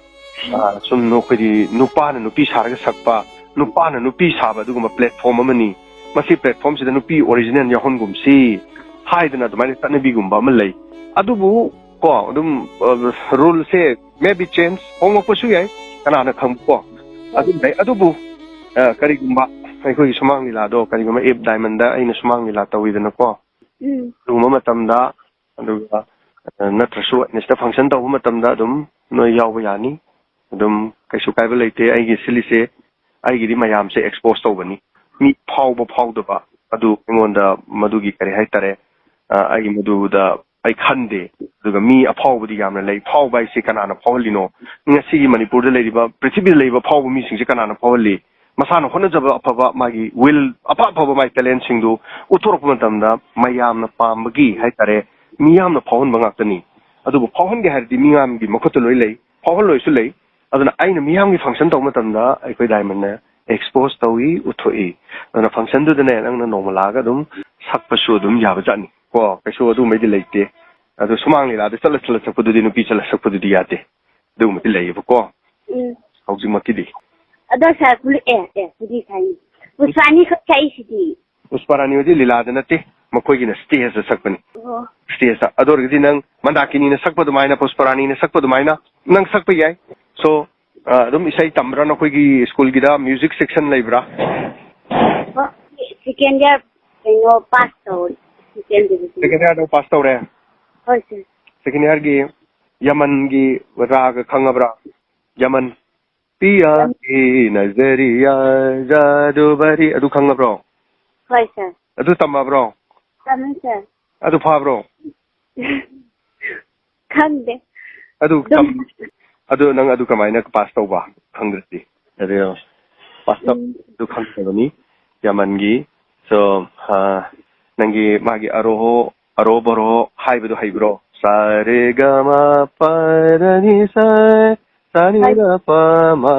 ꯑ, ꯁꯨꯝ ꯑꯩꯈꯣꯏꯗꯤ ꯅꯨꯄꯥꯅ ꯅꯨꯄꯤ ꯁꯥꯔꯒ ꯁꯛꯄ, ꯅꯨꯄꯥꯅ ꯅꯨꯄꯤ ꯁꯥꯕ ꯑꯗꯨꯒꯨꯝꯕ ꯄ꯭ꯂꯦꯠꯐꯣꯝ ꯑꯃꯅꯤ꯫ ꯃꯁꯤ ꯄ꯭ꯂꯦꯠꯐꯣꯝꯁꯤꯗ ꯅꯨꯄꯤ ꯑꯣꯔꯤꯖꯤꯅꯦꯜ ꯌꯥꯎꯍꯟꯒꯨꯝꯁꯤ ꯍꯥꯏꯗꯅ ꯑꯗꯨꯃꯥꯏꯅ ꯆꯠꯅꯕꯤꯒꯨꯝꯕ ꯑꯃ ꯂꯩ꯫ ꯑꯗꯨꯕꯨ ꯀꯣ, ꯑꯗꯨꯝ, ꯑ, ꯔꯨꯜꯁꯦ ꯃꯦ ꯕꯤ ꯆꯦꯟꯖ, ꯍꯣꯡꯂꯛꯄꯁꯨ ꯌꯥꯏ, ꯀꯅꯥꯅ ꯈꯪꯕꯀꯣ? ꯑꯗꯨꯝ ꯂꯩ꯫ ꯑꯗꯨꯕꯨ, ꯑ, ꯀꯔꯤꯒꯨꯝꯕ ꯑꯩꯈꯣꯏꯒꯤ ꯁꯨꯃꯥꯡ ꯂꯤꯂꯥꯗꯣ, ꯀꯔꯤꯒꯨꯝꯕ ꯏꯐ ꯗꯥꯏꯃꯟꯗ ꯑꯩꯅ ꯁꯨꯃꯥꯡ ꯂꯤꯂꯥ ꯇꯧꯋꯤꯗꯅꯀꯣ, ꯎꯝ꯫ ꯑꯗꯨꯒꯨꯝꯕ ꯃꯇꯝꯗ, ꯑꯗꯨꯒ, ꯑ, ꯅꯠꯇ꯭ꯔꯁꯨ ꯑꯩꯅ ꯁꯤꯗ ꯐꯪꯁꯟ ꯇꯧꯕ ꯃꯇꯝꯗ ꯑꯗꯨꯝ ꯅꯣꯏ ꯌꯥꯎꯕ ꯌꯥꯅꯤ꯫ ꯑꯗꯨꯝ ꯀꯩꯁꯨ ꯀꯥꯏꯕ ꯂꯩꯇꯦ꯫ ꯑꯩꯒꯤ ꯁꯤꯜꯂꯤꯁꯦ, ꯑꯩꯒꯤꯗꯤ ꯃꯌꯥꯝꯁꯦ ꯑꯦꯛꯁꯄꯣꯖ ꯇꯧꯕꯅꯤ꯫ ꯃꯤ ꯐꯥꯎꯕ ꯐꯥꯎꯗꯕ ꯑꯗꯨ ꯑꯩꯉꯣꯟꯗ ꯃꯗꯨꯒꯤ ꯀꯔꯤ ꯍꯥꯏꯇꯥꯔꯦ, ꯑ, ꯑꯩ ꯃꯗꯨꯗ ꯑꯩ ꯈꯟꯗꯦ꯫ ꯑꯗꯨꯒ ꯃꯤ ꯑꯐꯥꯎꯕꯗꯤ ꯌꯥꯝꯅ ꯂꯩ꯫ ꯐꯥꯎꯕ ꯍꯥꯏꯁꯦ ꯀꯅꯥꯅ ꯐꯥꯎꯍꯜꯂꯤꯅꯣ? ꯉꯁꯤꯒꯤ ꯃꯅꯤꯄꯨꯔꯗ ꯂꯩꯔꯤꯕ, ꯄ꯭ꯔꯤꯊꯤꯕꯤꯗ ꯂꯩꯔꯤꯕ ꯑꯐꯥꯎꯕ ꯃꯤꯁꯤꯡꯁꯦ ꯀꯅꯥꯅ ꯐꯥꯎꯍꯜꯂꯤ? ꯃꯁꯥꯅ ꯍꯣꯠꯅꯖꯕ ꯑꯐꯕ, ꯃꯥꯒꯤ ꯋꯤꯜ, ꯑꯐ ꯑꯐꯕ ꯃꯥꯒꯤ ꯇꯦꯂꯦꯟꯁꯤꯡꯗꯨ ꯎꯠꯊꯣꯔꯛꯄ ꯃꯇꯝꯗ ꯃꯌꯥꯝꯅ ꯄꯥꯝꯕꯒꯤ ꯍꯥꯏꯇꯥꯔꯦ, ꯃꯤꯌꯥꯝꯅ ꯐꯥꯎꯍꯟꯕ ꯉꯥꯛꯇꯅꯤ꯫ ꯑꯗꯨꯕꯨ ꯐꯥꯎꯍꯟꯒꯦ ꯍꯥꯏꯔꯗꯤ ꯃꯤꯌꯥꯝꯒꯤ ꯃꯈꯨꯠꯇ ꯂꯣꯏ ꯂꯩ, ꯐꯥꯎꯍꯜꯂꯣꯏꯁꯨ ꯂꯩ꯫ ꯑꯗꯨꯅ ꯑꯩꯅ ꯃꯤꯌꯥꯝꯒꯤ ꯐꯪꯁꯟ ꯇꯧꯕ ꯃꯇꯝꯗ ꯑꯩꯈꯣꯏ ꯗꯥꯏꯃꯟꯅ ꯑꯦꯛꯁꯄꯣꯖ ꯇꯧꯏ, ꯎꯠꯊꯣꯛꯏ꯫ ꯑꯗꯨꯅ ꯐꯪꯁꯟꯗꯨꯗꯅꯦ, ꯅꯪꯅ ꯅꯣꯡꯃ ꯂꯥꯛꯑꯒ ꯑꯗꯨꯝ ꯁꯛꯄꯁꯨ ꯑꯗꯨꯝ ꯌꯥꯕꯖꯥꯠꯅꯤ ꯀꯣ, ꯀꯩꯁꯨ ꯑꯗꯨꯒꯨꯝꯕꯩꯗꯤ ꯂꯩꯇꯦ꯫ ꯑꯗꯣ ꯁꯨꯃꯥꯡ ꯂꯤꯂꯥꯗ ꯆꯠꯂ ꯆꯠꯂ ꯁꯛꯄꯗꯨꯗꯤ, ꯅꯨꯄꯤ ꯆꯠꯂ ꯁꯛꯄꯗꯨꯗꯤ ꯌꯥꯗꯦ꯫ ꯑꯗꯨꯒꯨꯝꯕꯗꯤ ꯂꯩꯌꯦꯕꯀꯣ꯫ ꯎꯝ꯫ ꯍꯧꯖꯤꯛꯃꯛꯀꯤꯗꯤ꯫ ꯑꯗꯣ ꯁꯥꯔ, ꯄꯨꯂꯤ-, ꯑꯦ, ꯑꯦ, ꯄꯨꯂꯤꯁ ꯍꯥꯏꯅꯤ꯫ ꯄꯨꯁꯄꯥꯔꯥꯅꯤ ꯈꯛ ꯁꯛꯏꯁꯤꯗꯤ꯫ ꯄꯨꯁꯄꯥꯔꯥꯅꯤ ꯍꯣꯏꯗꯤ ꯂꯤꯂꯥꯗ ꯅꯠꯇꯦ, ꯃꯈꯣꯏꯒꯤꯅ ꯁ꯭ꯇꯦꯖꯇ ꯁꯛꯄꯅꯤ꯫ ꯑꯣ꯫ ꯁ꯭ꯇꯦꯖꯇ꯫ ꯑꯗꯨ ꯑꯣꯏꯔꯒꯗꯤ ꯅꯪ ꯃꯟꯗꯥꯀꯤꯅꯤꯅ ꯁꯛꯄ ꯑꯗꯨꯃꯥꯏꯅ, ꯄꯨꯁꯄꯥꯔꯥꯅꯤꯅ ꯁꯛꯄ ꯑꯗꯨꯃꯥꯏꯅ ꯅꯪ ꯁꯛꯄ ꯌꯥꯏ꯫ So, ꯑ, ꯑꯗꯨꯝ ꯏꯁꯩ ꯇꯝꯕ꯭ꯔꯥ? ꯅꯈꯣꯏꯒꯤ ꯁ꯭ꯀꯨꯜꯒꯤꯗ ꯃ꯭ꯌꯨꯖꯤꯛ ꯁꯦꯛꯁꯟ ꯂꯩꯕ꯭ꯔꯥ? ꯑꯣ, ꯁꯦꯀꯦꯟ ꯏꯌꯥꯔ ꯀꯩꯅꯣ ꯄꯥꯁ ꯇꯧꯔꯦ, ꯁꯦꯀꯦꯟ ꯗꯤꯕꯤꯖꯟ꯫ ꯁꯦꯀꯦꯟ ꯏꯌꯥꯔꯗ ꯄꯥꯁ ꯇꯧꯔꯦ? ꯍꯣꯏ, ꯁꯥꯔ꯫ ꯁꯦꯀꯦꯟ ꯏꯌꯥꯔꯒꯤ ꯌꯃꯟꯒꯤ ꯔꯥꯒ ꯈꯪꯉꯕ꯭ꯔꯥ? ꯌꯃꯟ꯫ ꯄꯤꯌꯥ ꯀꯤ ꯅꯖꯔꯤꯌꯥ ꯖꯥꯗꯨꯕꯔꯤ, ꯑꯗꯨ ꯈꯪꯉꯕ꯭ꯔꯣ? ꯍꯣꯏ, ꯁꯥꯔ꯫ ꯑꯗꯨ ꯇꯝꯃꯕ꯭ꯔꯣ? ꯇꯝꯃꯤ, ꯁꯥꯔ꯫ ꯑꯗꯨ ꯐꯥꯕ꯭ꯔꯣ? ꯈꯪꯗꯦ꯫ ꯑꯗꯨ ꯑꯗꯨꯝ ꯀꯝ-, ꯑꯗꯨ ꯅꯪ ꯑꯗꯨ ꯀꯃꯥꯏꯅ ꯄꯥꯁ ꯇꯧꯕ ꯈꯪꯗ꯭ꯔꯗꯤ? ꯑꯗꯨ ꯄꯥꯁ ꯇꯧ-, ꯎꯝ꯫ ꯑꯗꯨ ꯈꯪꯗꯕꯅꯤ ꯌꯥꯃꯟꯒꯤ꯫ So, ꯑ, ꯅꯪꯒꯤ ꯃꯥꯒꯤ ꯑꯔꯣꯍꯣ, ꯑꯔꯣ ꯕꯔꯣ ꯍꯥꯏꯕꯗꯣ ꯍꯩꯕ꯭ꯔꯣ? ꯁꯥ ꯔꯦ ꯒ ꯃ ꯄ ꯔ ꯅꯤ ꯁꯥ, ꯁꯥ ꯅꯤ ꯍꯣꯏ꯫ ꯔ ꯄ ꯃ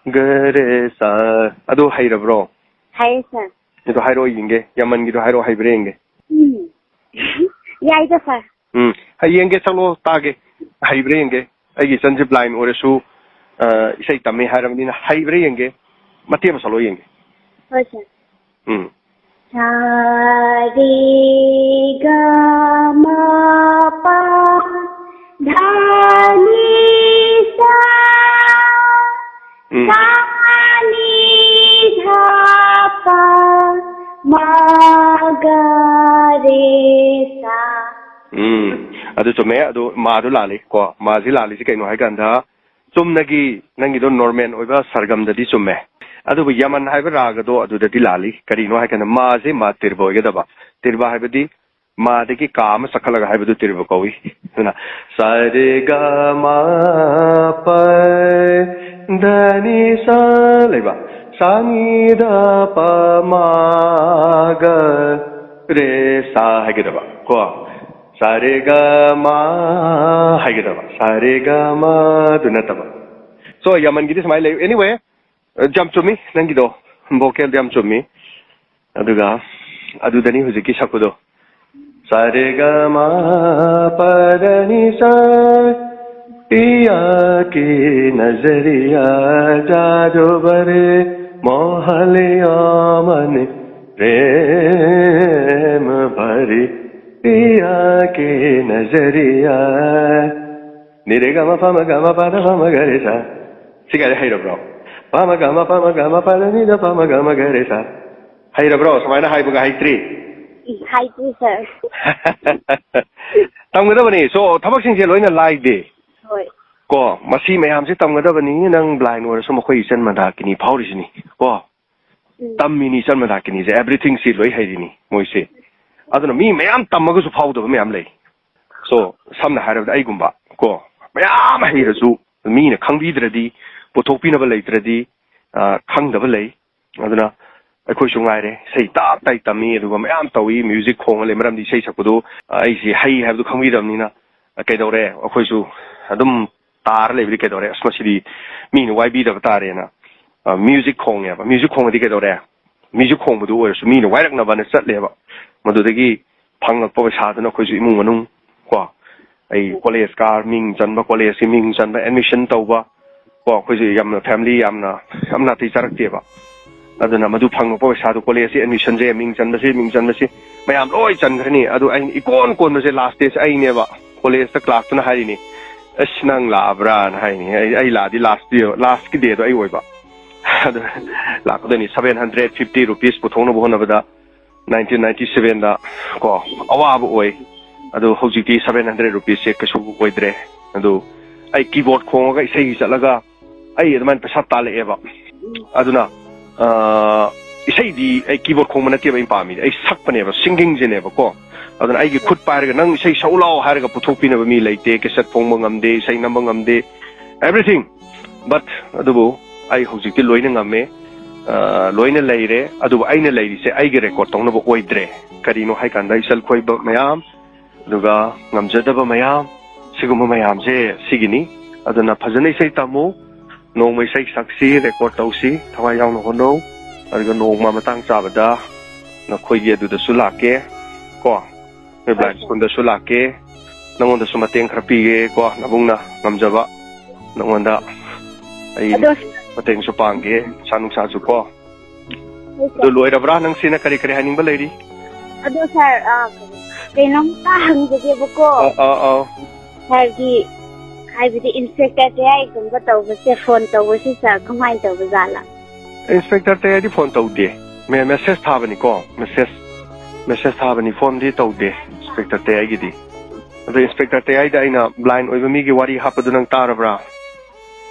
ꯒ ꯔꯦ ꯁꯥ꯫ ꯑꯗꯨ ꯍꯩꯔꯕ꯭ꯔꯣ? ꯍꯩ, ꯁꯥꯔ꯫ ꯑꯗꯨ ꯍꯥꯏꯔꯛꯑꯣ ꯌꯦꯡꯒꯦ꯫ ꯌꯥꯃꯟꯒꯤꯗꯣ ꯍꯥꯏꯔꯛꯑꯣ, ꯍꯩꯕ꯭ꯔꯥ ꯌꯦꯡꯒꯦ꯫ ꯎꯝ꯫ ꯌꯥꯏꯗ, ꯁꯥꯔ꯫ ꯎꯝ꯫ ꯍꯌꯦꯡꯒꯦ, ꯁꯛꯂꯛꯑꯣ ꯇꯥꯒꯦ꯫ ꯍꯩꯕ꯭ꯔꯥ ꯌꯦꯡꯒꯦ꯫ ꯑꯩꯒꯤ ꯏꯆꯟꯁꯦ ꯕ꯭ꯂꯥꯏꯟ ꯑꯣꯏꯔꯁꯨ, ꯑ, ꯏꯁꯩ ꯇꯝꯃꯦ ꯍꯥꯏꯔꯕꯅꯤꯅ ꯍꯩꯕ꯭ꯔꯥ ꯌꯦꯡꯒꯦ꯫ ꯃꯇꯦꯛ ꯑꯃ ꯁꯛꯂꯛꯑꯣ ꯌꯦꯡꯒꯦ꯫ ꯍꯣꯏ, ꯁꯥꯔ꯫ ꯎꯝ꯫ ꯁꯥ ꯔꯦ ꯒ ꯃ ꯄ ꯙ ꯅꯤ ꯁꯥ꯫ ꯎꯝ꯫ ꯁꯥ ꯅꯤ ꯙ ꯄ ꯃ ꯒ ꯔꯦ ꯁꯥ꯫ ꯎꯝ, ꯑꯗꯨ ꯆꯨꯝꯃꯦ꯫ ꯑꯗꯨ ꯃꯥꯗꯨ ꯂꯥꯜꯂꯤ ꯀꯣ꯫ ꯃꯥꯁꯤ ꯂꯥꯜꯂꯤꯁꯤ ꯀꯩꯅꯣ ꯍꯥꯏ ꯀꯥꯟꯗ, ꯆꯨꯝꯅꯒꯤ ꯅꯪꯒꯤꯗꯣ ꯅꯣꯔꯃꯦꯜ ꯑꯣꯏꯕ ꯁꯔꯒꯝꯗꯗꯤ ꯆꯨꯝꯃꯦ, ꯑꯗꯨꯕꯨ ꯌꯃꯟ ꯍꯥꯏꯕ ꯔꯥꯒꯗꯣ ꯑꯗꯨꯗꯗꯤ ꯂꯥꯜꯂꯤ꯫ ꯀꯔꯤꯅꯣ ꯍꯥꯏ ꯀꯥꯟꯗ ꯃꯥꯁꯦ ꯃꯥ ꯇꯤꯔꯕ ꯑꯣꯏꯒꯗꯕ꯫ ꯇꯤꯔꯕ ꯍꯥꯏꯕꯗꯤ ꯃꯥꯗꯒꯤ ꯀꯥ ꯑꯃ ꯆꯠꯈꯠꯂꯒ ꯍꯥꯏꯕꯗꯨ ꯇꯤꯔꯕ ꯀꯧꯏ꯫ ꯑꯗꯨꯅ ꯁꯥ ꯔꯦ ꯒ ꯃ ꯄ ꯙ ꯅꯤ ꯁꯥ ꯂꯩꯕ, ꯁꯥ ꯅꯤ ꯙ ꯄ ꯃ ꯒ ꯔꯦ ꯁꯥ ꯍꯥꯏꯒꯗꯕ ꯀꯣ꯫ ꯁꯥ ꯔꯦ ꯒ ꯃ ꯍꯥꯏꯒꯗꯕ, ꯁꯥ ꯔꯦ ꯒ ꯃ ꯗꯨ ꯅꯠꯇꯕ꯫ So, ꯌꯥꯃꯟꯒꯤꯗꯤ ꯁꯨꯃꯥꯏꯅ ꯂꯩ꯫ Anyway, ꯌꯥꯝ ꯆꯨꯝꯃꯤ ꯅꯪꯒꯤꯗꯣ, ꯚꯣꯀꯦꯜꯗꯣ ꯌꯥꯝ ꯆꯨꯝꯃꯤ꯫ ꯑꯗꯨꯒ ꯑꯗꯨꯗꯅꯤ ꯍꯧꯖꯤꯛꯀꯤ ꯁꯛꯄꯗꯣ, ꯁꯥ ꯔꯦ ꯒ ꯃ ꯄ ꯙ ꯅꯤ ꯁꯥ꯫ पिया की नजरिया जादू भरे मोहलिया मन प्रेम भरी पिया की नजरिया. ꯅꯤꯔꯦ ꯒ ꯃ ꯄ ꯃ ꯒ ꯃ ꯄ ꯗ ꯄ ꯃ ꯒ ꯔꯦ ꯁꯥ. ꯁꯤ ꯀꯥꯏꯗ ꯍꯩꯔꯕ꯭ꯔꯣ? ꯄ ꯃ ꯒ ꯃ ꯄ ꯃ ꯒ ꯃ ꯄ ꯗ ꯅꯤ ꯗ ꯄ ꯃ ꯒ ꯃ ꯒ ꯔꯦ ꯁꯥ. ꯍꯩꯔꯕ꯭ꯔꯣ? ꯁꯨꯃꯥꯏꯅ ꯍꯥꯏꯕꯒ ꯍꯩꯇ꯭ꯔꯤ? ꯍꯩꯇ꯭ꯔꯤ, ꯁꯥꯔ. ꯇꯝꯒꯗꯕꯅꯤ. ꯁꯣ, ꯊꯕꯛꯁꯤꯡꯁꯦ ꯂꯣꯏꯅ ꯂꯥꯏꯗꯦ. ꯍꯣꯏ. ꯀꯣ, ꯃꯁꯤ ꯃꯌꯥꯝꯁꯦ ꯇꯝꯒꯗꯕꯅꯤ. ꯅꯪ ꯕ꯭ꯂꯥꯏꯟ ꯑꯣꯏꯔꯁꯨ ꯃꯈꯣꯏ ꯏꯆꯟ ꯃꯟꯗꯥꯀꯤꯅꯤ ꯐꯥꯎꯔꯤꯁꯤꯅꯤ. ꯀꯣ? ꯎꯝ. ꯇꯝꯃꯤꯅꯤ ꯏꯆꯟ ꯃꯟꯗꯥꯀꯤꯅꯤꯁꯦ. ꯑꯦꯚ꯭ꯔꯤꯊꯤꯡꯁꯤ ꯂꯣꯏ ꯍꯩꯔꯤꯅꯤ ꯃꯣꯏꯁꯦ. ꯑꯗꯨꯅ ꯃꯤ ꯃꯌꯥꯝ ꯇꯝꯃꯒꯁꯨ ꯐꯥꯎꯗꯕ ꯃꯌꯥꯝ ꯂꯩ. ꯁꯣ, ꯁꯝꯅ ꯍꯥꯏꯔꯕꯗ ꯑꯩꯒꯨꯝꯕ, ꯀꯣ, ꯃꯌꯥꯝ ꯍꯩꯔꯁꯨ ꯃꯤꯅ ꯈꯪꯕꯤꯗ꯭ꯔꯗꯤ, ꯄꯨꯊꯣꯛꯄꯤꯅꯕ ꯂꯩꯇ꯭ꯔꯗꯤ, ꯑ, ꯈꯪꯗꯕ ꯂꯩ. ꯑꯗꯨꯅ ꯑꯩꯈꯣꯏꯁꯨ ꯉꯥꯏꯔꯦ, ꯏꯁꯩ ꯇꯞ ꯇꯥꯏ ꯇꯝꯃꯤ, ꯑꯗꯨꯒ ꯃꯌꯥꯝ ꯇꯧꯏ, ꯃ꯭ꯌꯨꯖꯤꯛ ꯈꯣꯡꯉ ꯂꯩ. ꯃꯔꯝꯗꯤ ꯏꯁꯩ ꯁꯛꯄꯗꯨ, ꯑ, ꯑꯩꯁꯤ ꯍꯩ ꯍꯥꯏꯕꯗꯨ ꯈꯪꯕꯤꯔꯕꯅꯤꯅ, ꯑ, ꯀꯩꯗꯧꯔꯦ, ꯑꯩꯈꯣꯏꯁꯨ ꯑꯗꯨꯝ ꯇꯥꯔ ꯂꯩꯕꯗꯤ ꯀꯩꯗꯧꯔꯦ, ꯑꯁ, ꯃꯁꯤꯗꯤ ꯃꯤꯅ ꯋꯥꯏꯕꯤꯗꯕ ꯇꯥꯔꯦꯅ, ꯑ, ꯃ꯭ꯌꯨꯖꯤꯛ ꯈꯣꯡꯉꯦꯕ. ꯃ꯭ꯌꯨꯖꯤꯛ ꯈꯣꯡꯉꯗꯤ ꯀꯩꯗꯧꯔꯦ, ꯃ꯭ꯌꯨꯖꯤꯛ ꯈꯣꯡꯕꯗꯨ ꯑꯣꯏꯔꯁꯨ ꯃꯤꯅ ꯋꯥꯏꯔꯛꯅꯕꯅ ꯆꯠꯂꯦꯕ. ꯃꯗꯨꯗꯒꯤ ꯐꯪꯉꯛꯄ ꯄꯩꯁꯥꯗꯨꯅ ꯑꯩꯈꯣꯏꯁꯨ ꯏꯃꯨꯡ ꯃꯅꯨꯡ, ꯀꯣ, ꯑꯩ ꯀꯣꯂꯦꯖ ꯀꯥꯔ, ꯃꯤꯡ ꯆꯟꯕ, ꯀꯣꯂꯦꯖꯀꯤ ꯃꯤꯡ ꯆꯟꯕ, ꯑꯦꯗꯃꯤꯁꯟ ꯇꯧꯕ, ꯀꯣ, ꯑꯩꯈꯣꯏꯁꯨ ꯌꯥꯝꯅ ꯐꯦꯃꯤꯂꯤ ꯌꯥꯝꯅ, ꯌꯥꯝ ꯅꯥꯇꯩ ꯆꯥꯔꯛꯇꯦꯕ. ꯑꯗꯨꯅ ꯃꯗꯨ ꯐꯪꯉꯛꯄ ꯄꯩꯁꯥꯗꯨ ꯀꯣꯂꯦꯖꯀꯤ ꯑꯦꯗꯃꯤꯁꯟꯁꯦ, ꯃꯤꯡ ꯆꯟꯕꯁꯤ, ꯃꯤꯡ ꯆꯟꯕꯁꯤ, ꯃꯌꯥꯝ ꯂꯣꯏ ꯆꯟꯈ꯭ꯔꯅꯤ. ꯑꯗꯨ ꯑꯩꯅ ꯏꯀꯣꯟ ꯀꯣꯟꯕꯁꯦ ꯂꯥꯁ ꯗꯦꯁꯦ ꯑꯩꯅꯦꯕ. ꯀꯣꯂꯦꯖꯇ ꯀ꯭ꯂꯥꯔꯛꯇꯨꯅ ꯍꯥꯏꯔꯤꯅꯤ, "ꯑꯁ, ꯅꯪ ꯂꯥꯛꯑꯕ꯭ꯔꯥꯅ?" ꯍꯥꯏꯅꯤ. ꯑꯩ, ꯑꯩ ꯂꯥꯛꯑꯗꯤ ꯂꯥꯁ ꯗꯦ, ꯂꯥꯁꯀꯤ ꯗꯦꯗꯣ ꯑꯩ ꯑꯣꯏꯕ. ꯑꯗꯨ ꯂꯥꯛꯀꯗꯣꯏꯅꯤ. ꯁꯚꯦꯟ ꯍꯟꯗ꯭ꯔꯦꯠ ꯐꯤꯐꯇꯤ ꯔꯨꯄꯤꯁ ꯄꯨꯊꯣꯛꯅꯕ ꯍꯣꯠꯅꯕꯗ ꯅꯥꯏꯟꯇꯤꯟ ꯅꯥꯏꯟꯇꯤ ꯁꯚꯦꯟꯗ, ꯀꯣ, ꯑꯋꯥꯕ ꯑꯣꯏ꯫ ꯑꯗꯨ ꯍꯧꯖꯤꯛꯇꯤ ꯁꯚꯦꯟ ꯍꯟꯗ꯭ꯔꯦꯠ ꯔꯨꯄꯤꯁꯁꯦ ꯀꯩꯁꯨ ꯑꯣꯏꯗ꯭ꯔꯦ꯫ ꯑꯗꯨ ꯑꯩ ꯀꯤꯕꯣꯔꯗ ꯈꯣꯡꯉꯒ ꯏꯁꯩꯒꯤ ꯆꯠꯂꯒ ꯑꯩ ꯑꯗꯨꯃꯥꯏꯅ ꯄꯩꯁꯥ ꯇꯥꯜꯂꯛꯑꯦꯕ꯫ ꯑꯗꯨꯅ, ꯑ, ꯏꯁꯩꯗꯤ ꯑꯩ ꯀꯤꯕꯣꯔꯗ ꯈꯣꯡꯕ ꯅꯠꯇꯦꯕ ꯑꯩꯅ ꯄꯥꯝꯃꯤꯗꯤ, ꯑꯩ ꯁꯛꯄꯅꯦꯕ, ꯁꯤꯡꯒꯤꯡꯁꯦꯅꯦꯕꯀꯣ꯫ ꯑꯗꯨꯅ ꯑꯩꯒꯤ ꯈꯨꯠ ꯄꯥꯏꯔꯒ "ꯅꯪ ꯏꯁꯩ ꯁꯛꯎ ꯂꯥꯎ" ꯍꯥꯏꯔꯒ ꯄꯨꯊꯣꯛꯄꯤꯅꯕ ꯃꯤ ꯂꯩꯇꯦ, ꯀꯦꯁꯦꯠ ꯐꯣꯡꯕ ꯉꯝꯗꯦ, ꯏꯁꯩ ꯅꯝꯕ ꯉꯝꯗꯦ, everything. But ꯑꯗꯨꯕꯨ ꯑꯩ ꯍꯧꯖꯤꯛꯇꯤ ꯂꯣꯏꯅ ꯉꯝꯃꯦ, ꯑ, ꯂꯣꯏꯅ ꯂꯩꯔꯦ꯫ ꯑꯗꯨꯕꯨ ꯑꯩꯅ ꯂꯩꯔꯤꯁꯦ ꯑꯩꯒꯤ ꯔꯦꯀꯣꯔꯗ ꯇꯧꯅꯕ ꯑꯣꯏꯗ꯭ꯔꯦ꯫ ꯀꯔꯤꯅꯣ ꯍꯥꯏꯀꯥꯟꯗ ꯏꯆꯜ ꯈꯣꯏꯕ ꯃꯌꯥꯝ, ꯑꯗꯨꯒ ꯉꯝꯖꯗꯕ ꯃꯌꯥꯝ, ꯁꯤꯒꯨꯝꯕ ꯃꯌꯥꯝꯁꯦ ꯁꯤꯒꯤꯅꯤ꯫ ꯑꯗꯨꯅ ꯐꯖꯅ ꯏꯁꯩ ꯇꯝꯃꯨ, ꯅꯣꯡꯃ ꯏꯁꯩ ꯁꯛꯁꯤ, ꯔꯦꯀꯣꯔꯗ ꯇꯧꯁꯤ, ꯊꯋꯥꯏ ꯌꯥꯎꯅ ꯍꯣꯠꯅꯧ꯫ ꯑꯗꯨꯒ ꯅꯣꯡꯃ ꯃꯇꯥꯡ ꯆꯥꯕꯗ ꯅꯈꯣꯏꯒꯤ ꯑꯗꯨꯗꯁꯨ ꯂꯥꯛꯀꯦ, ꯀꯣ, ꯅꯣꯏ ꯕ꯭ꯂꯥꯏꯟ ꯁ꯭ꯀꯨꯜꯗꯁꯨ ꯂꯥꯛꯀꯦ꯫ ꯅꯪꯉꯣꯟꯗꯁꯨ ꯃꯇꯦꯡ ꯈꯔ ꯄꯤꯒꯦ ꯀꯣ, ꯅꯕꯨꯡꯅ ꯉꯝꯖꯕ꯫ ꯅꯪꯉꯣꯟꯗ ꯑꯩ ꯑꯗꯣ ꯃꯇꯦꯡꯁꯨ ꯄꯥꯡꯒꯦ, ꯄꯩꯁꯥ ꯅꯨꯡꯁꯥꯁꯨ ꯀꯣ꯫ ꯑꯗꯨ ꯂꯣꯏꯔꯕ꯭ꯔꯥ? ꯅꯪ ꯁꯤꯅ ꯀꯔꯤ ꯀꯔꯤ ꯍꯥꯏꯅꯤꯡꯕ ꯂꯩꯔꯤ? ꯑꯗꯣ ꯁꯥꯔ, ꯑ, ꯀꯩꯅꯣꯝꯇ ꯍꯪꯖꯒꯦꯕꯀꯣ꯫ ꯑ, ꯑ, ꯑ꯫ ꯁꯥꯔꯒꯤ, ꯍꯥꯏꯕꯗꯤ ꯏꯟꯁꯄꯦꯛꯇꯔ ꯇꯌꯥꯏꯒꯨꯝꯕ ꯇꯧꯕꯁꯦ, ꯐꯣꯟ ꯇꯧꯕꯁꯦ ꯁꯥꯔ, ꯀꯃꯥꯏꯅ ꯇꯧꯕꯖꯥꯠꯂ? ꯏꯟꯁꯄꯦꯛꯇꯔ ꯇꯌꯥꯏꯗꯤ ꯐꯣꯟ ꯇꯧꯗꯦ꯫ ꯃꯦ-, ꯃꯦꯁꯦꯖ ꯊꯥꯕꯅꯤꯀꯣ, ꯃꯦꯁꯦꯖ, ꯃꯦꯁꯦꯖ ꯊꯥꯕꯅꯤ, ꯐꯣꯟꯗꯤ ꯇꯧꯗꯦ ꯏꯟꯁꯄꯦꯛꯇꯔ ꯇꯌꯥꯏꯒꯤꯗꯤ꯫ ꯑꯗꯣ ꯏꯟꯁꯄꯦꯛꯇꯔ ꯇꯌꯥꯏꯗ ꯑꯩꯅ ꯕ꯭ꯂꯥꯏꯟ ꯑꯣꯏꯕ ꯃꯤꯒꯤ ꯋꯥꯔꯤ ꯍꯥꯞꯄꯗꯨ ꯅꯪ ꯇꯥꯔꯕ꯭ꯔꯥ?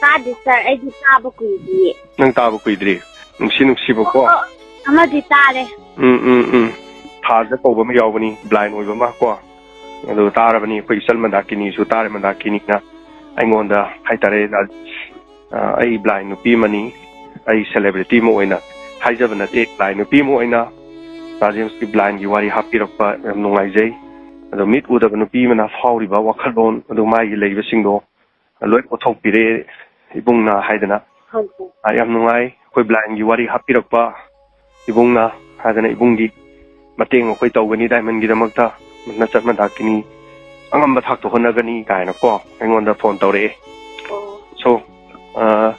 ꯇꯥꯗꯦ ꯁꯥꯔ, ꯑꯩꯗꯤ ꯇꯥꯕ ꯀꯨꯏꯗ꯭ꯔꯤꯌꯦ꯫ ꯅꯪ ꯇꯥꯕ ꯀꯨꯏꯗ꯭ꯔꯤ? ꯅꯨꯡꯁꯤ ꯅꯨꯡꯁꯤꯕꯀꯣ꯫ ꯑꯣ, ꯑꯃꯗꯤ ꯇꯥꯔꯦ꯫ ꯎꯝ, ꯎꯝ, ꯎꯝ꯫ ꯊꯥꯖ ꯀꯧꯕ ꯑꯃ ꯌꯥꯎꯕꯅꯤ, ꯕ꯭ꯂꯥꯏꯟ ꯑꯣꯏꯕ ꯑꯃ ꯀꯣ꯫ ꯑꯗꯨ ꯇꯥꯔꯕꯅꯤ, ꯑꯩꯈꯣꯏ ꯏꯆꯜ ꯃꯟꯗꯥꯀꯤꯅꯤꯁꯨ ꯇꯥꯔꯦ, ꯃꯟꯗꯥꯀꯤꯅꯤꯅ ꯑꯩꯉꯣꯟꯗ ꯍꯥꯏꯇꯥꯔꯦ, ꯑ, ꯑꯩ ꯕ꯭ꯂꯥꯏꯟ ꯅꯨꯄꯤ ꯑꯃꯅꯤ, ꯑꯩ ꯁꯦꯂꯦꯕ꯭ꯔꯤꯇꯤ ꯑꯃ ꯑꯣꯏꯅ ꯍꯥꯏꯖꯕ ꯅꯠꯇꯦ, ꯕ꯭ꯂꯥꯏꯟ ꯅꯨꯄꯤ ꯑꯃ ꯑꯣꯏꯅ ꯔꯥꯖꯦꯟꯁꯀꯤ ꯕ꯭ꯂꯥꯏꯟꯒꯤ ꯋꯥꯔꯤ ꯍꯥꯞꯄꯤꯔꯛꯄ ꯌꯥꯝ ꯅꯨꯡꯉꯥꯏꯖꯩ꯫ ꯑꯗꯣ ꯃꯤꯠ ꯎꯗꯕ ꯅꯨꯄꯤ ꯑꯃꯅ ꯐꯥꯎꯔꯤꯕ ꯋꯥꯈꯜꯂꯣꯟ ꯑꯗꯨ ꯃꯥꯒꯤ ꯂꯩꯕꯁꯤꯡꯗꯣ ꯂꯣꯏ ꯄꯨꯊꯣꯛꯄꯤꯔꯦ ꯏꯕꯨꯡꯅ ꯍꯥꯏꯗꯅ꯫ ꯍꯣꯏ, ꯁꯥꯔ꯫ ꯑ, ꯌꯥꯝ ꯅꯨꯡꯉꯥꯏ꯫ ꯑꯩꯈꯣꯏ ꯕ꯭ꯂꯥꯏꯟꯒꯤ ꯋꯥꯔꯤ ꯍꯥꯞꯄꯤꯔꯛꯄ ꯏꯕꯨꯡꯅ ꯍꯥꯏꯗꯅ, ꯏꯕꯨꯡꯒꯤ ꯃꯇꯦꯡ ꯑꯩꯈꯣꯏ ꯇꯧꯒꯅꯤ ꯗꯥꯏꯃꯟꯒꯤꯗꯃꯛꯇ, ꯅꯆꯠ ꯃꯟꯗꯥꯀꯤꯅꯤ ꯑꯉꯝꯕ ꯊꯥꯛꯇ ꯍꯣꯠꯅꯒꯅꯤ ꯀꯥꯏꯅꯀꯣ ꯑꯩꯉꯣꯟꯗ ꯐꯣꯟ ꯇꯧꯔꯛꯑꯦ꯫ ꯑꯣ꯫ So, ꯑ,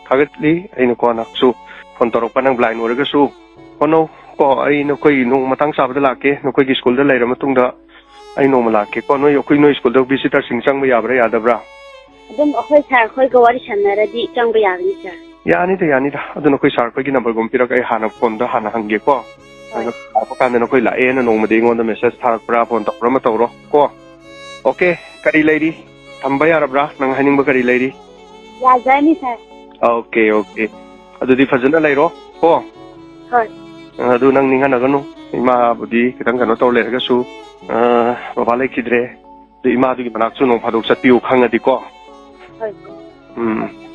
ꯊꯥꯒꯠꯂꯤ꯫ ꯑꯩꯅ ꯀꯣꯟꯅꯁꯨ ꯐꯣꯟ ꯇꯧꯔꯛꯄ, ꯅꯪ ꯕ꯭ꯂꯥꯏꯟ ꯑꯣꯏꯔꯒꯁꯨ ꯍꯣꯠꯅꯧ ꯀꯣ꯫ ꯑꯩ ꯅꯈꯣꯏ ꯅꯣꯡꯃ ꯃꯇꯥꯡ ꯆꯥꯕꯗ ꯂꯥꯛꯀꯦ, ꯅꯈꯣꯏꯒꯤ ꯁ꯭ꯀꯨꯜꯗ ꯂꯩꯔ ꯃꯇꯨꯡꯗ ꯑꯩ ꯅꯣꯡꯃ ꯂꯥꯛꯀꯦ ꯀꯣ꯫ ꯅꯣꯏ, ꯑꯩꯈꯣꯏ, ꯅꯣꯏ ꯁ꯭ꯀꯨꯜꯗ ꯚꯤꯖꯤꯇꯔꯁꯤꯡ ꯆꯪꯕ ꯌꯥꯕ꯭ꯔꯥ ꯌꯥꯗꯕ꯭ꯔꯥ? ꯑꯗꯨꯝ ꯑꯩꯈꯣꯏ ꯁꯥꯔ ꯈꯣꯏꯒ ꯋꯥꯔꯤ ꯁꯥꯟꯅꯔꯗꯤ ꯆꯪꯕ ꯌꯥꯒꯅꯤ, ꯁꯥꯔ꯫ ꯌꯥꯅꯤꯗ, ꯌꯥꯅꯤꯗ꯫ ꯑꯗꯨ ꯅꯈꯣꯏ ꯁꯥꯔ ꯈꯣꯏꯒꯤ ꯅꯝꯕꯔꯒꯨꯝꯕ ꯄꯤꯔꯛ, ꯑꯩ ꯍꯥꯟꯅ ꯐꯣꯟꯗ ꯍꯥꯟꯅ ꯍꯪꯒꯦꯀꯣ꯫ ꯍꯣꯏ꯫ ꯑꯗꯨ ꯂꯥꯛꯄ ꯀꯥꯟꯗ ꯅꯈꯣꯏ ꯂꯥꯛꯑꯦꯅ ꯅꯣꯡꯃꯗꯤ ꯑꯩꯉꯣꯟꯗ ꯃꯦꯁꯦꯖ ꯊꯥꯔꯛꯄ꯭ꯔꯥ, ꯐꯣꯟ ꯇꯧꯔꯛꯄ꯭ꯔꯥ ꯑꯃ ꯇꯧꯔꯣ ꯀꯣ꯫ ꯑꯣꯀꯦ, ꯀꯔꯤ ꯂꯩꯔꯤ? ꯊꯝꯕ ꯌꯥꯔꯕ꯭ꯔꯥ? ꯅꯪ ꯍꯥꯏꯅꯤꯡꯕ ꯀꯔꯤ ꯂꯩꯔꯤ? ꯌꯥꯖꯔꯅꯤ, ꯁꯥꯔ꯫ Okay, okay. ꯑꯗꯨꯗꯤ ꯐꯖꯅ ꯂꯩꯔꯣ ꯀꯣ꯫ ꯍꯣꯏ꯫ ꯑꯗꯨ ꯅꯪ ꯅꯤꯡꯍꯟꯅꯒꯅꯨ꯫ ꯏꯃꯥꯕꯨꯗꯤ ꯈꯤꯇꯪ ꯀꯩꯅꯣ ꯇꯧꯔ ꯂꯩꯔꯒꯁꯨ, ꯑ, ꯕꯕꯥ ꯂꯩꯈꯤꯗ꯭ꯔꯦ꯫ ꯑꯗꯨ ꯏꯃꯥꯗꯨꯒꯤ ꯃꯅꯥꯛꯁꯨ ꯅꯣꯡ ꯐꯥꯗꯣꯛ ꯆꯠꯄꯤꯌꯨ ꯈꯪꯉꯗꯤꯀꯣ꯫ ꯍꯣꯏ꯫ ꯎꯝ꯫